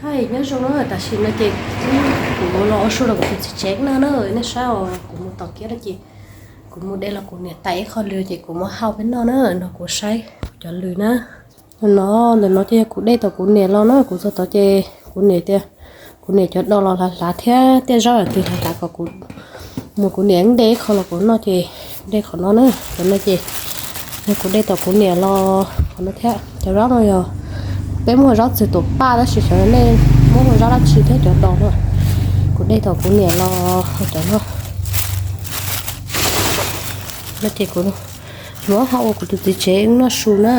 Hais nyob zoo na, tam sim no ces kuv los ua su rau kuv tus txiv tsev noj na, nej saib os, kuv mus tom kiab no ces kuv mus de los kuv niam tais ib qho lws ces kuv muab hau peb noj na, no kuv saib kuv cov lws na. No, ntawm no ces yog kuv de tom kuv niam los na, kuv txog tod ces kuv niam tias, kuv niam cov dos los hlav hlav thiab tej zaub yam twg hlav hlav kom kuv mus kuv niam de ib qho los kuv noj ces de qhov no na, cov no ces yog kuv de tom kuv niam los qhov no thiab. Cov zaub no yog peb muaj zaub txwv tuam paj tab sis xyov nej muab ua zaub dab tsi thiab cov dos no. Kuv de tom kuv niam los cov no, no ces kuv muab hau ua kuv tus txiv tsev wb noj su na.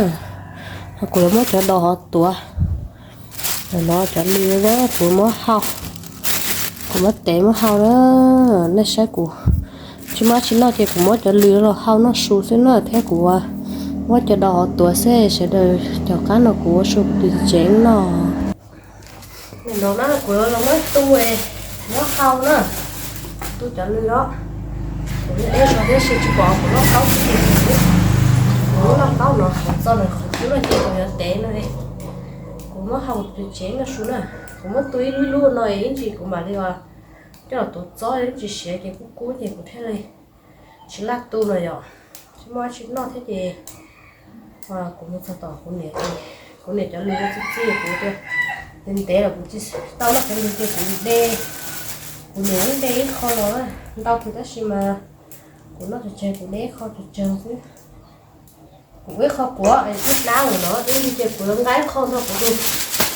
Ho kuv yuav muab cov dos ho tuav. Ntawm no cov lws na kuv muab hau, kuv muab tev muab hau na. Nej saib kuv tsis muaj dab tsi noj ces kuv muab cov lws los hau noj su xwb na, thiab kuv muab cov dos ho tuav xwb, sawv daws caum qab no kuv ua su kuv tus txiv tsev noj. Nim no na kuv los muab tu, muab hau na, tu cov lws los. Kuv yeej deb zog thiab si tsis pom kuv loj taub, kuv lub loj taub no kuv txo nws qhov cub no ces kuv yuav tev no. Kuv muab hau tus tsev noj su na, kuv muab tu ib lub ib lub no ib ntsis kuv mam li coj los tuav txob, ib ntsis siav ces kub kub ces kuv thiaj li tsis laj tu no yom. Tsis muaj dab tsi noj thiab ces kuv mus txog tom kuv niam, kuv niam cov lws no txi txiv kuv tias ntev ntev los kuv tsis tau noj cov lws ces kuv de, kuv niam de ib qho los ntau kawg tab sis mas kuv noj tsawg tsawg kuv de ib qho tsawg tsawg xwb. Kuv ib qho kuav es twb dab lawm no, ib ntsis ces kuv yuav nqa ib qho nrog kuv tus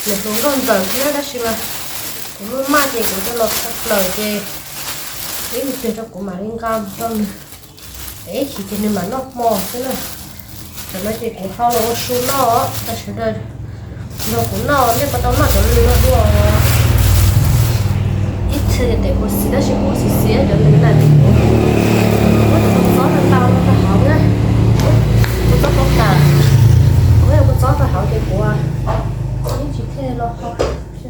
niam hluas nkauj ntxawm thiab tab sis mas kuv muaj maj ces kuv coj los tshaj plaws ces ib ntsis twg rau kuv mam li nqa rau nws, es ib chim ces nws mam noj hmo xwb na. Tam no ces kuv hau los ua su noj, sawv daws nrog kuv noj, nej puas tau noj cov lws no dua? Ib txhia ces tes kuv xis tab sis kuv xis xis cov lws na ces kuv muab cov kua txob ntau ntau rau hauv na, kua txob kaus kam, kuv muab kua txob rau hauv ces kuv ib ntsis thiaj los hau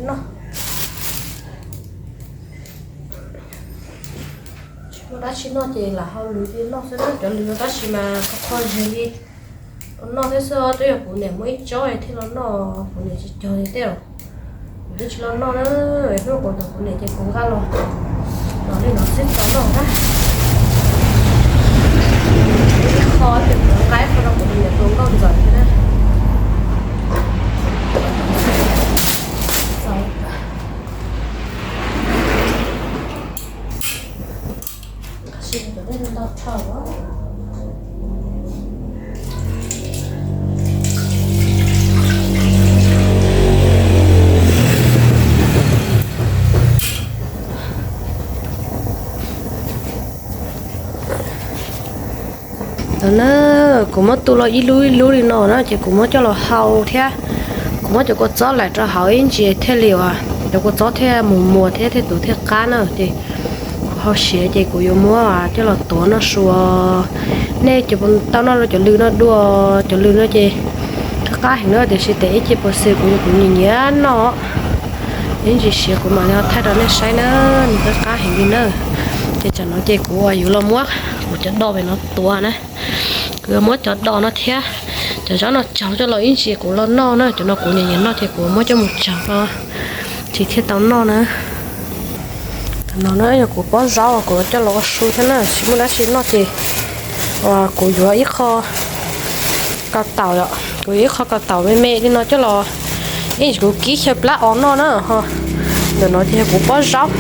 noj. Tsis muaj dab tsi noj ces lam hau lws li noj xwb na, cov lws no tab sis mas qhov qho zis li noj thiab xwb, twb yog kuv niam muaj ib tsob thiaj los noj, kuv niam tsis cog li tej los kuv twb tsis los noj na. Hnub kuv tus kuv niam ces kuv nqa los, los li no xwb tau noj na. Ib qho ces kuv nqa ib qho rau kuv tus niam hluas nkauj ntxawm thiab na. Ntawd na, kuv muab tu los ib lub ib lub li no na ces kuv muab coj los hau thiab. Kuv muab cov kua txob laim rau hauv ib ntsis thiaj li uas cov kua txob thiaj mus muas thiab thiaj tus thiaj qab na ces kuv hau siav ces kuv yuav muab coj los tuav noj su. Nej cov tau noj cov lws no dua, cov lws no ces qab qab heev na tiam sis tes ib ce puas xwm kuv, kuv nyiam nyiam noj. Ib ntsis siav kuv mam li ho thaij rau nej saib na, nws qab qab heev li na. Ces tsam no ces kuv yuav los muab kuv cov dos pem no tuav na. Kuv yuav muab cov dos no thiab cov zaub no tsaug coj los ib ntsis kuv los noj na, cov no kuv nyiam nyiam noj ces kuv muab coj mus tsaug no ces thiaj tau noj na. Tam no na yog kuv pob zaub kuv coj los ua su thiab na, tsis muaj dab tsi noj ces kuv yuav ib qho kaus taum yom, kuv yuav ib qho kaus taum me me li no coj los ib ntsis kuv kib xyaw plab os noj na ho. Ntawm no ces yog kuv pob zaub,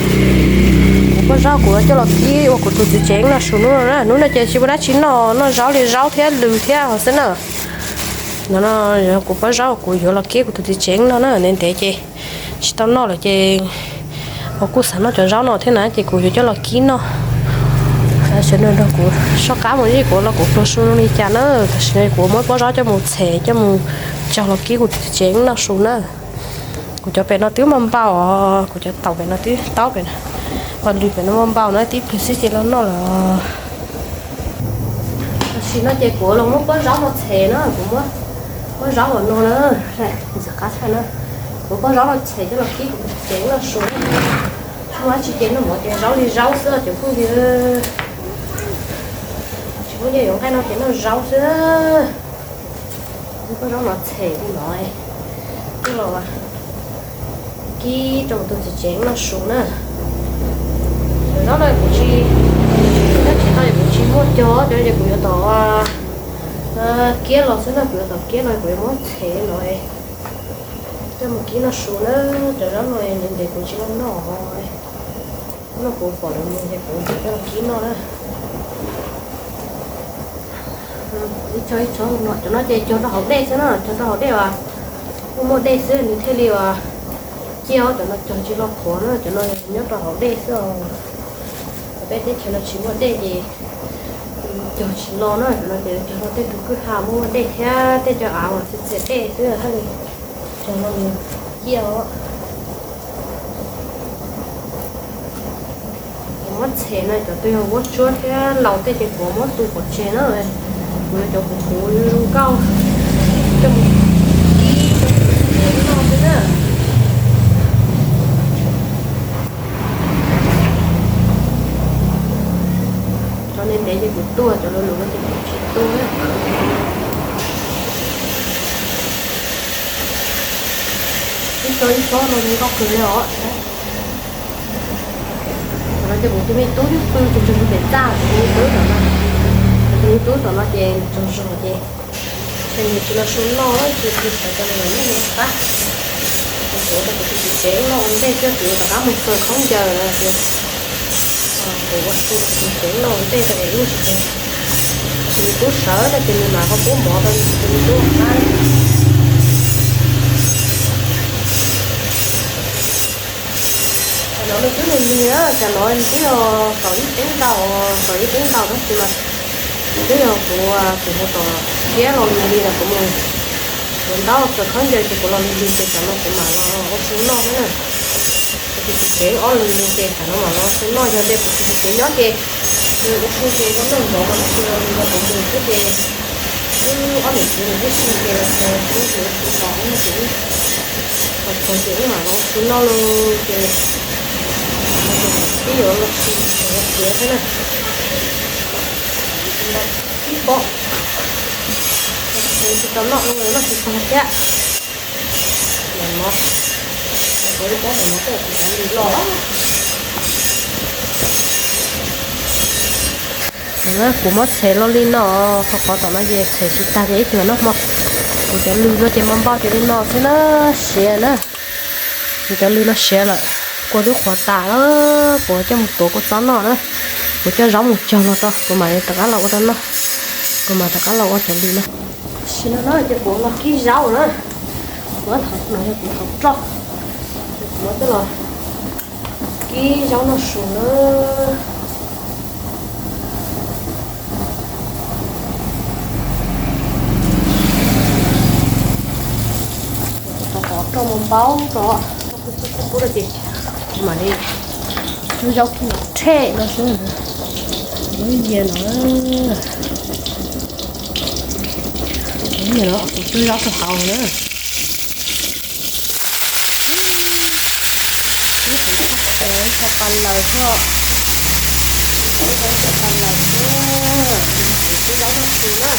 kuv pob zaub kuv coj los kib ua kuv tus txiv tsev noj su hnub no na, hnub no ces tsis muaj dab tsi noj, noj zaub li zaub thiab lws thiab ho xwb na. No no, kuv pob zaub kuv yuav los kib kuv tus txiv tsev noj na, ntev ntev ces tsis tau noj lawm ces kuv kuj xav noj cov zaub no thiab na ces kuv yuav coj los kib noj. Sawv daws nrog kuv soj qab mus ib kuv los kuv pluag su zoo li cas na, tam sim no kuv muab pob zaub coj mus txhem coj mus tsaug los kib kuv tus txiv tsev noj su na. Kuv cov pem no twb npau npau os, kuv cov taum pem no twb taub pem no, ho lws pem no npau npau no tib pliag xwb ces los noj lawm. Tam sim no ces kuv los muab pob zaub no txhem na, kuv muab pob zaub uas no na, ntxim qab tshaj na, kuv pob zaub no txhem coj los kib kuv tus txiv tsev noj su. Tsis muaj dab tsi ces noj mov ces zaub li zaub xwb cov phooj ywg, tsis muaj nyiaj yuav nqaij no ces noj zaub xwb. Pob zaub no txhem li no, coj los Kib rau tus txiv tsev noj su na. Cov zaub no kuv tsis, nyob tsis tau es kuv tsis muaj cog, cov no ces kuv yuav tom kiab los xwb na, kuv yuav tom kiab los kuv yuav muab txhem no coj mus kib noj su na. Cov zaub no ntev ntev kuv tsis los noj, no kuv pom lawv mus ces kuv tseem coj los kib noj na. Ib tsob ib tsob no, cov no ces cog rau hauv dej xwb na, cog rau hauv dej uas muaj muaj dej xwb nws thiaj li uas ciaj, cov no cog tsis lo qhuav na, cov no nyob rau hauv dej xwb os. Peb teb chaws no tsis muaj dej ces cog tsis lo na, cov no ces cog rau tej tus kwj ha muaj muaj dej thiab tej cov av uas txias txias dej xwb thiaj li cog no nws ciaj os. Kuv muab txhem no cov twg yog vuab tsuab thiab laus tej ces kuv muab tu pov tseg na. Kuv yuav cov kuv kuv zoo nkauj coj mus kib noj xwb na. Cov ntev ntev ces kuv tuaj, cov luv luv ces kuv tsis tuaj na. Ib tsob ib tsob no zoo nkauj kawg li os. Thaum no ces kuv tus me tub twb pw tsaug zog pem txaj, kuv tus me tub tom no, kuv tus me tub tom no ces tsaug zog ces nws tsis los su noj ces kuv xav coj nws los noj qab. Kuv ua rau kuv tus txiv tsev noj ua ntej thiab kuv rov qab mus txog khaub ncaws no ces kuv ua su rau kuv tus txiv tsev noj ua ntej rau es ib ntsis ces tus me tub sawv no ces nws mam ho pub mov rau tus me tub qab. Tam no nws twb lig lig na, tam no twb yog kaum ib teev ntau, kaum ib teev ntau tab sis mas twb yog kuv, kuv mus tom kiab los lig lig los kuv mus, kuv ntaub txog khaub ncaws ces kuv los lig lig ces tam no kuv mam los ua su noj xwb na. Kuv tus txiv tsev ob leeg lig ces tam no mam los ua su noj, yog tias kuv tus txiv tsev nyob ces nws ua su ces ua noj zov tab sis los lig los kuv mus xwb ces wb ob niam txiv nws ib su ces los txog wb ces ua su tos wb ces wb, los txog ces wb mam los ua su noj los ces tib yuav los su ua tiav xwb na. Ib pob, tsis tau noj, noj tsis tau thiab. Mam no, kuv ib pob mam no tej kuv cov lws los. Kuv muab txhem los li no, qhov qhov tom no ces txhem tsis tag ces ib tug noj hmo. Kuv cov lws no ces npau npau ces li no xwb na, siav na. Kuv cov lws no siav lawm, kua twb qhuav tas, kuv coj mus tuav kua txob noj na. Kuv coj zaub mus cog los rau, kuv mam li rov qab los ua rau noj, kuv mam rov qab los ua cov lws no. Tam sim no na ces kuv los kib zaub na, kuv thaum no yog kuv thaum roj, kuv muab coj los kib zaub noj su na. Tau qhov roj mus npau rau, roj kub kub kub kub rau ces mam li cub zaub kib los rhem no xwb, lub yias no, lub yias no kuv cub zaub rau hauv na. Ib tug tshaj pas lawm xwb, ib tug tshaj pas lawm xwb, ib zaub noj su na.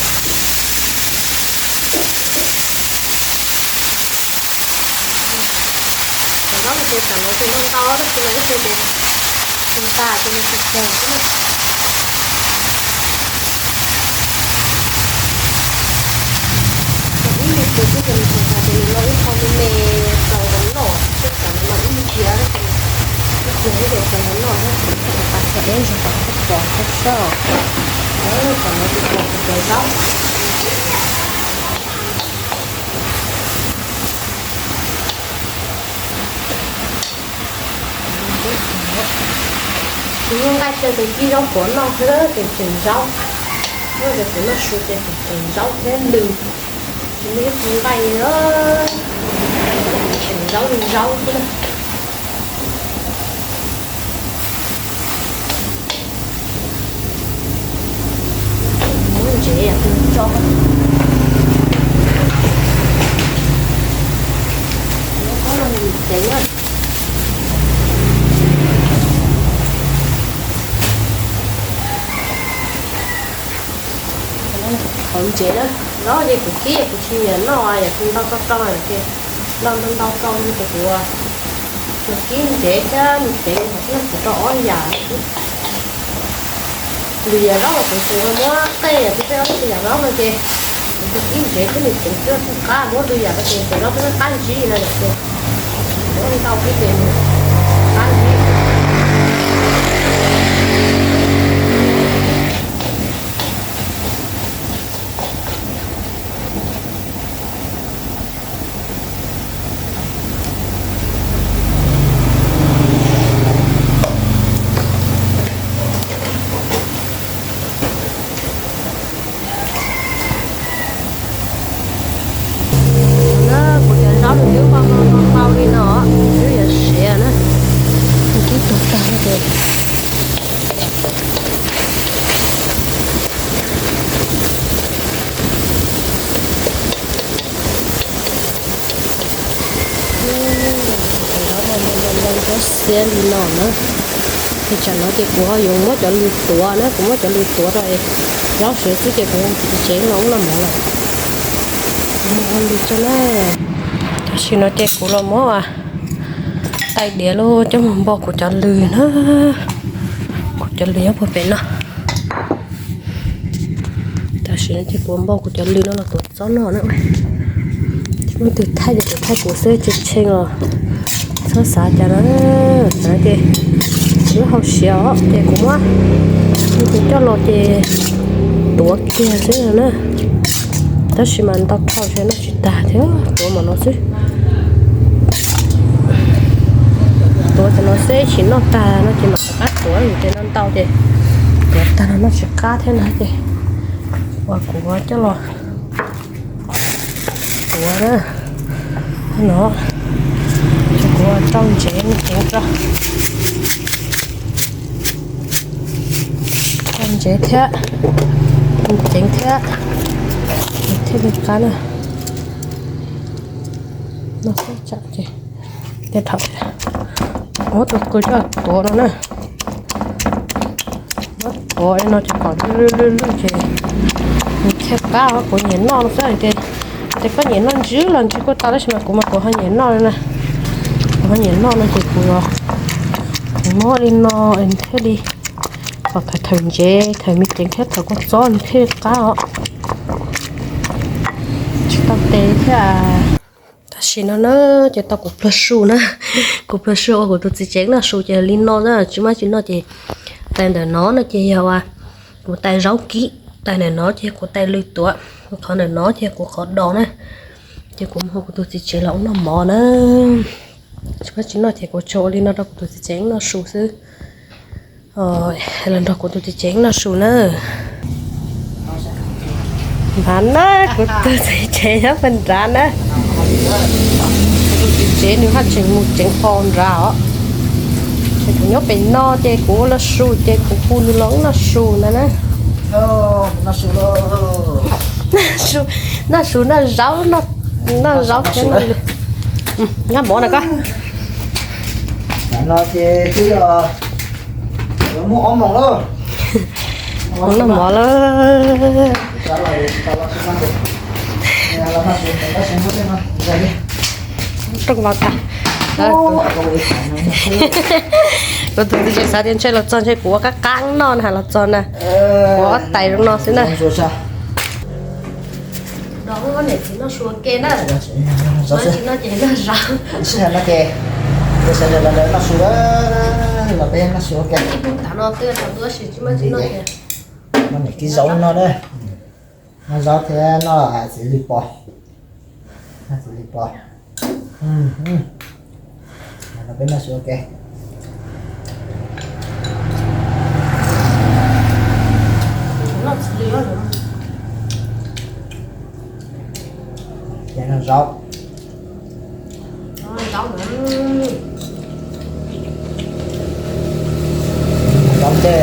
Cov zaub no ces tam no ces noj ntau tab sis mas ib pliag ces nws tas ces nws tsis tsawg xwb na. Ib me pliag xwb ces nws tsis tas ces nws los ib qho me me txaus los noj, tam no los ib pliag, ib pliag ces txaus los noj, tas txog deb zog kom koj pom koj saib. Tam no ces pom kuv cov zaub. Tsis muaj nqaij tsawg ces kib zaub qhuav noj xwb, tseem tseem zaub. Noj ces kuv noj su ces tseem tseem zaub thiab lws. Tsis muaj ib tug nqaij li, tseem zaub li zaub xwb na. Muab ntsev tso, muab pob no ntsev na. Qhov ntsev na, zaub ces kuv kib kuv tsis nyiam noj, yam kuv ntau rau rau ces ntau ntau ntau rau li ces kuv Nws kib ntsev thiab nws ceev, kuv rau ob yam. Lwm yam zaub los kuv tsuas muab qej, yam tib peb ob yam zaub no ces kuv tus kib ntsev thiab nws ceev thiab qab, muab lwm yam no ces cov zaub thiab qab ntsib no ces muab ntau kib ces qab ntsib. Kuv cov zaub nws twb npau npau npau li no, twb yuav siav na. Kib tug tag ces zaub no ntau ntau ntau xiab li no na. Ces tsam no ces kuv ho yuav muab cov lws tuav na, kuv muab cov lws tuav rau zaub siav xwb ces kuv tsis tsev no ub noj mov lawm. Kuv muab lws tso na. Tam sim no ces kuv los muab tais diav los coj mus npog kuv cov lws na. Kuv cov lws nyob puag pem no. Tam sim no ces kuv npog kuv cov lws no los tuav txob noj na. Leej twg thaij ces thaij kuv xwb, tsis tshee los txhob xav cas na. Xav ces lub hau siav os ces kuv muab, kuv coj los ces tuav kiag xwb na. Tab sis mas ntau dhau ces noj tsis tag thiab, tuav mam no xwb. Tuav cov no xwb, sim noj tag no ces mam rov qab tuav, ces no ntau ces tuav tag no noj tsis qab thiab no ces uas kuv coj los tuav na. No ces kuv rau ntsev me ceev rau, rau ntsev thiab, ceev thiab, thiaj li qab na. No xwb tsam ces, ces thaum muab tus qws coj tuav no na, muab tuav li no ces kom lwj lwj lwj lwj ces nws thiaj qab. Kuv nyiam noj no xwb ces, ces koj nyiam noj ntsws los ntsws kuj tau, tab sis mas kuv mas kuv ho nyiam noj li na. Kuv ho nyiam noj no ces kuv, kuv muab li no thiaj li kom thaum, thaum ntsev, thaum me ceev thiab thaum kua txob nws thiaj li qab os. Tsis tau tes thiab. Tam sim no na ces tau kuv pluag su na, kuv pluag su ua kuv tus txiv tsev noj su ces li no na, tsis maj tsis noj ces tais ntawm no no ces yog kuv tais zaub kib, tais ntawm no ces kuv tais lws tuav, qhov ntawm no ces kuv qhov dos na, ces kuv mus hu kuv tus txiv tsev los ua noj mov na. Tsis maj tsis noj ces kuv tsuas ua li no rau kuv tus txiv tsev noj su xwb. Los nrog kuv tus txiv tsev noj su na. Nrad na, kuv tus txiv tsev nyob pem nrad na. Kuv tus txiv tsev nws haj tseem mus tseev qos nrad os. Ces kuv nyob pem no ces kuv ua los su ces kuv hu nws los noj su ntag na. Noj su, noj zaub, noj zaub thiab noj lwm. Nyob mov na koj. No ces twb yog muaj ob moos lawm. Noj mov lawm. Rooj vag tag. Kuv tus txiv tsev xav tias ntshe los txog ntshe kuv ua qab qab noj na, los txog na. Kuv ob tais zoo no xwb na. Niam txiv noj su ua ke na. Tsis noj ces noj zaub. Noj su, los peb noj su ua ke. Tav no twb thaum ntub tab sis tsis muaj tsis noj ces. Noj zaub no na. Noj zaub thiab noj txiv lws pos. Noj txiv lws pos. Los peb noj su ua ke. Ces noj zaub. Zaub tej.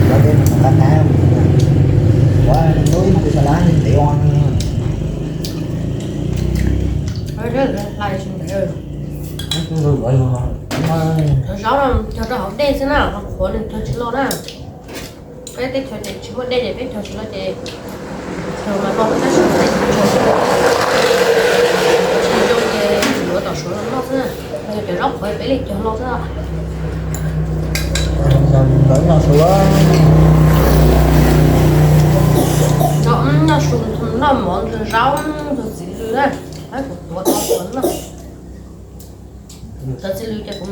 Zaub tej no qab qab, ua lub ib hmos pis xas lab ntev ua. Zaub no cog rau hauv dej xwb na, qhuav nws cog tsis loj na. Peb teb chaws ces tsis muaj dej ces peb cog suav ces cog mas noj xwb tab sis peb tsis cog suav, tsis zoo ces yuav tom suav los noj xwb na. Yog cov zaub qhuav peb li cog noj xwb. Noj su, noj mov noj zaub nrog txiv lws na. Kuv tuav tau noj. Cov txiv lws ces kuv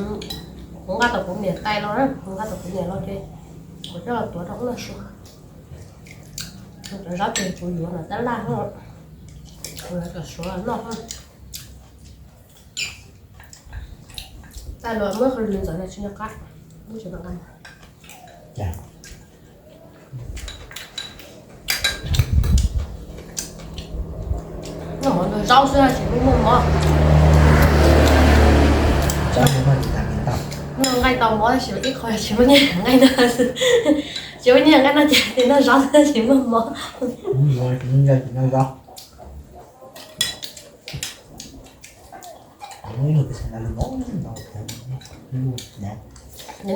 nqa tau kuv niam tais los, kuv nqa tau kuv niam los ces kuv coj los tuav rau ub noj su. Cov zaub ces kuv yuav los tab laj, kuv yuav cov suav los noj. Tais los muab qhov lwm ntxawm no tsis nco qab, muab tsis nco qab. Noj mov nrog zaub xwb tsis muaj mov. Noj nqaij tau mov tab sis ib qho tsis muaj nyiaj nqaij noj xwb. Tsis muaj nyiaj nqaij noj ces noj zaub xwb tsis muaj mov. Nim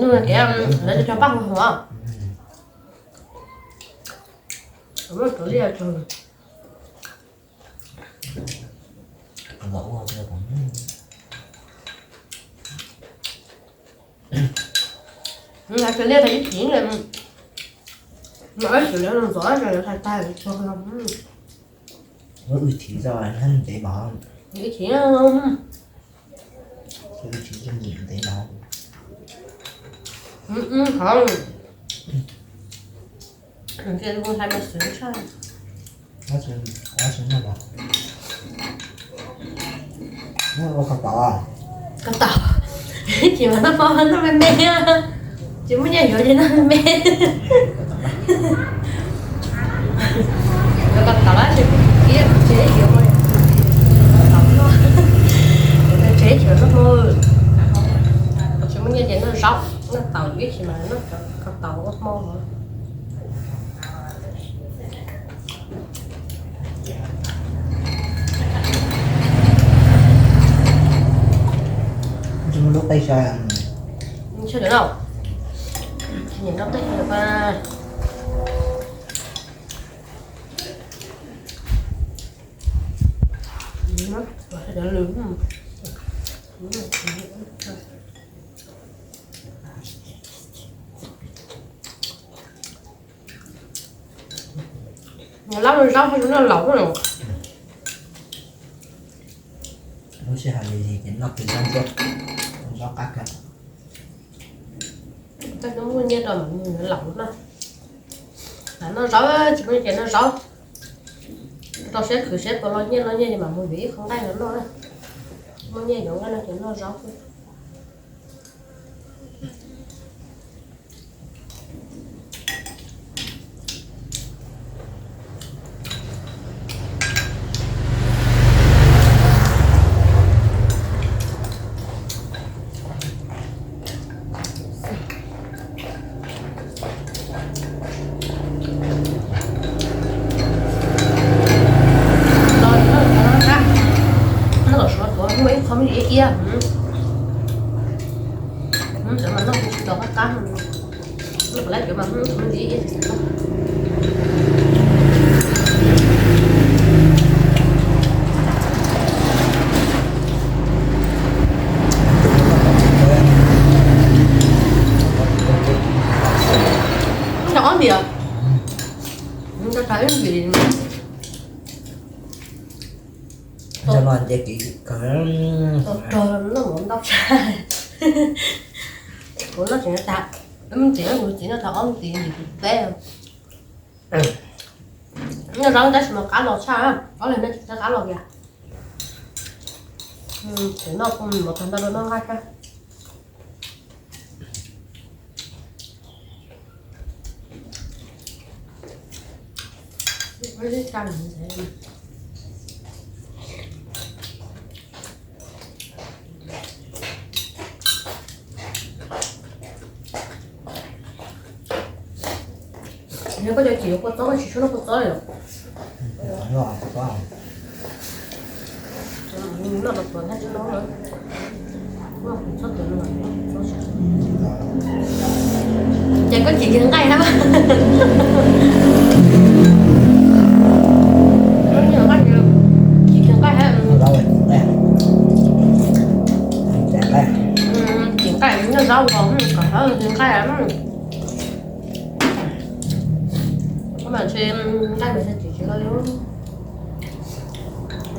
no tias lawv cog paj hwv hwv, muab cov liaj cog. Cov liaj tag ib chim, ib chim lawv ntxov tag tag cog. Ib chim ntev mas, ib chim ntev mas. Hov, ntsia hlais mas xwv tshaj. Koj tau, koj tau, tsis mas noj noj me me, tsis muaj nyiaj yuav ces noj me me. Koj tau lawm ces kuv tsev yuav, tau noj, tsev yuav noj hmo, tsis muaj nyiaj ces noj zaub noj taum ib chim mas noj koj tau ua hmo. Tsis muaj lub qij sai. Tsis nyiam noj qij. Lab zaub haj zoo noj laus na. Lub sij hawm li ces noj kiag zaub ntsuab, zaub qab kawg. Koj muaj nyiaj rau mas laus na. Noj zaub tsis muaj nyiaj ces noj zaub. Rau siab khwv siab tua los nyiaj los nyiaj mas mus yuav ib qho nqaij los noj na. Muaj nyiaj yuav nqaij no ces noj zaub xwb. Noj tom suav tuav muaj ib qho me ntsis iab iab. Cov mas noj tsis tau qab qab, noj puas lab cov mas me ntsis iab. Noj ob ntiam, noj tag ib ntim. Noj mas nce kiv kawg. Tau rog noj mov ntau tshaj. Kuv noj tseem tag, txiv kuv txiv noj tag ob ntim ntim kuv peb. Noj zaub tab sis mas qab los tshaj, ob leeg noj tsis tau qab los kiag. Tseem noj mov tag ntau rau noj nqaij tshaj. Yog koj cov chim yuav kua txob, koj tsis tshua noj kua txob li los? Noj los tuav nqaij tsis noj, noj txhob tuav no. Ces koj chim kiag nqaij hab. Chim kiag nqaij hab. Chim nqaij, noj zaub nkaus kom thawv nqaij. Koj mam ntshe nqaij mas tsis tsis los.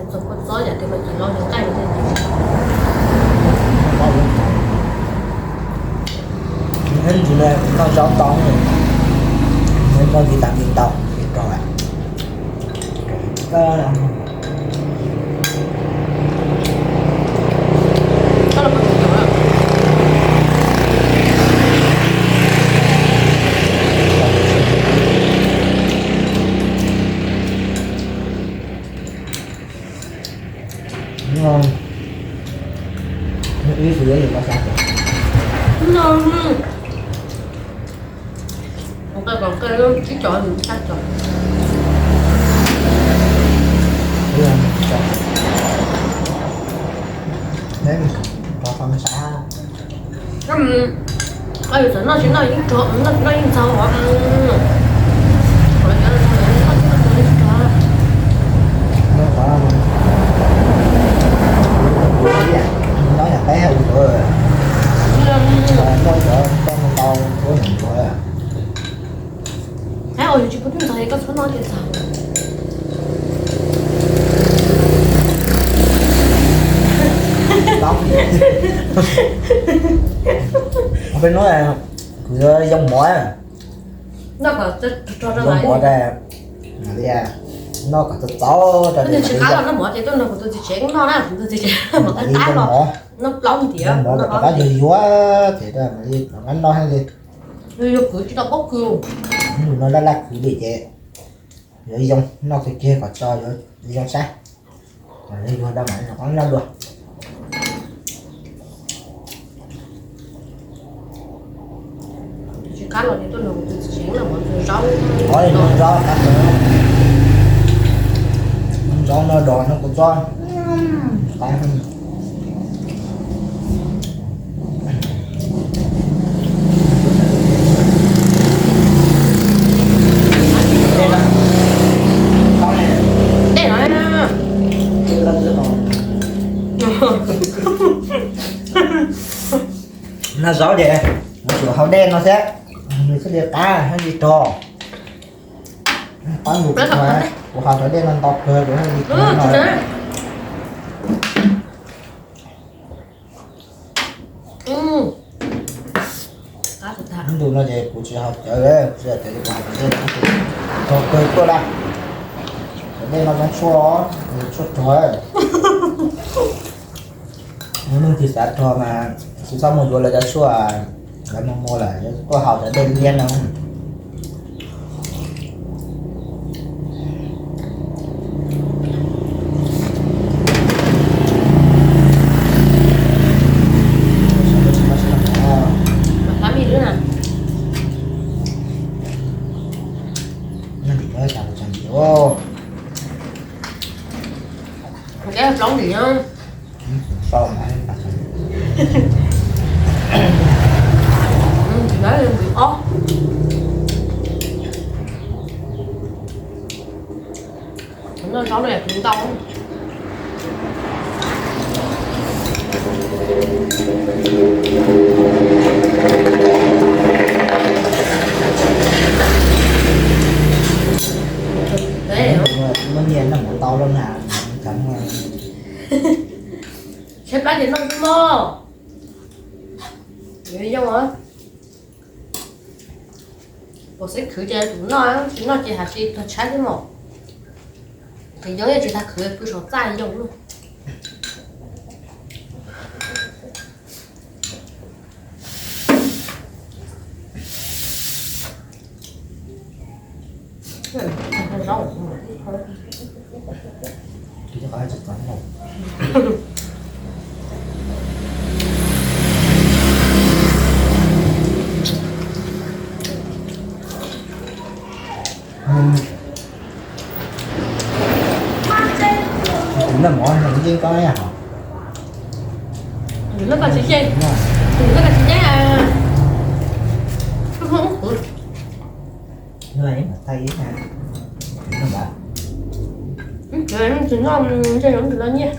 Txog kua txob yam twg mas tsis los nqaij. Ib ntsis noj zaub tau, noj vitamin ntau, rau. Ib xwm yuav yus tau xav. Nqaij kom nqaij, tsib caug yus tag caug. Rov qhov me sab. Yus txawm noj tsis noj yeej rog, noj tsis noj yeej ntxaug os. Noj yam peb hais ua ntsuav, noj cov toj ntau ua ntsuav. Saib os, yus tsis pub twb ntxaug, koj txhob noj ces ntxaug. Peb hnub kuv yuav yoo mov, yoo mov, noj kom txaus txaus rau, tsis qab los noj mov ces tuaj nrog kuv tus txiv tsev noj na, kuv tus txiv tsev mov qab qab los noj plaub ntiav, mov qab qab yuag yuag ces mam li rov qab noj thiab li. Yuag kwv tsis tau pob kws, no laj laj kwv li ces yuav yoo, noj kiag kiag kom tso yuav zoo saib, yuag da mam li rov qab noj dua. Tsis qab los ces tuaj nrog kuv tus txiv tsev noj mov ntxuag zaub, noj zaub qab, zaub noj dos noj kua txob. Dej no, noj zaub ces yuav tsum haus dej no thiab, nws thiaj li qab thiaj li rog. Pab nus, kuv haus cov dej no ntau kawg, kuv thiaj li rog no. Ib ntus no ces kuv tsis haus cawv, kuv tsis haus cawv ces kuv haus cov dej no ces rog kawg tuaj lawm. Cov dej no zoo tshuaj, tshuaj rog. Yus leej twg xav rog mas tsis txhob mus yuav lawv cov tshuaj, lawv mus muag lawm, tuaj haus cov dej liab no. Plaub ntim. Noj zaub no yog ntau. Muaj nyiaj noj mov ntau lawm na. Tshaib plab ces noj xwb mog. Yuav yoo, pom xeeb khwv ces noj, tsis noj ces hais tsis tuag tshaib xwb mog. Ces yoo yeej tsis tau khwv, pw saum txaj yoo. Kuv noj mov yeej koj hov. Kuv noj koj tsis yeej, kuv noj koj tsis yeej. Kuv Tsis noj, tsis noj nyiaj. Tsis noj nyiaj.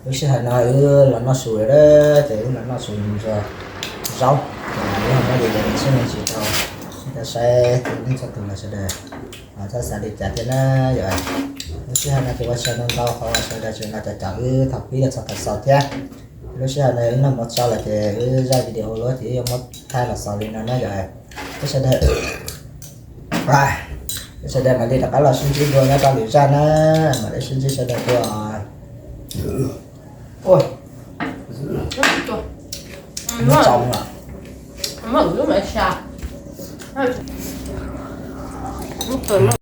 Lub sij hawm no wb los noj su lawm, ces wb los noj su ntxuag zaub. Wb ho muab li tau, tau saib nej txhua tus los sawv daws txhob xav li cas thiab na yom. Lub sij hawm no ces ua tsaug ntau ntau qhov sawv daws tseem los caum wb thaum pib los txog thaum xaus thiab. Lub sij hawm no wb noj mov tso lawm ces wb zaj video luag ces wb yuav muab thaij los xaus li no na yom. Peb sawv daws, peb sawv daws mam li rov qab los sib ntsib dua nyob rau lwm zaj na, mam li sib ntsib sawv daws dua. Ua, txaus os.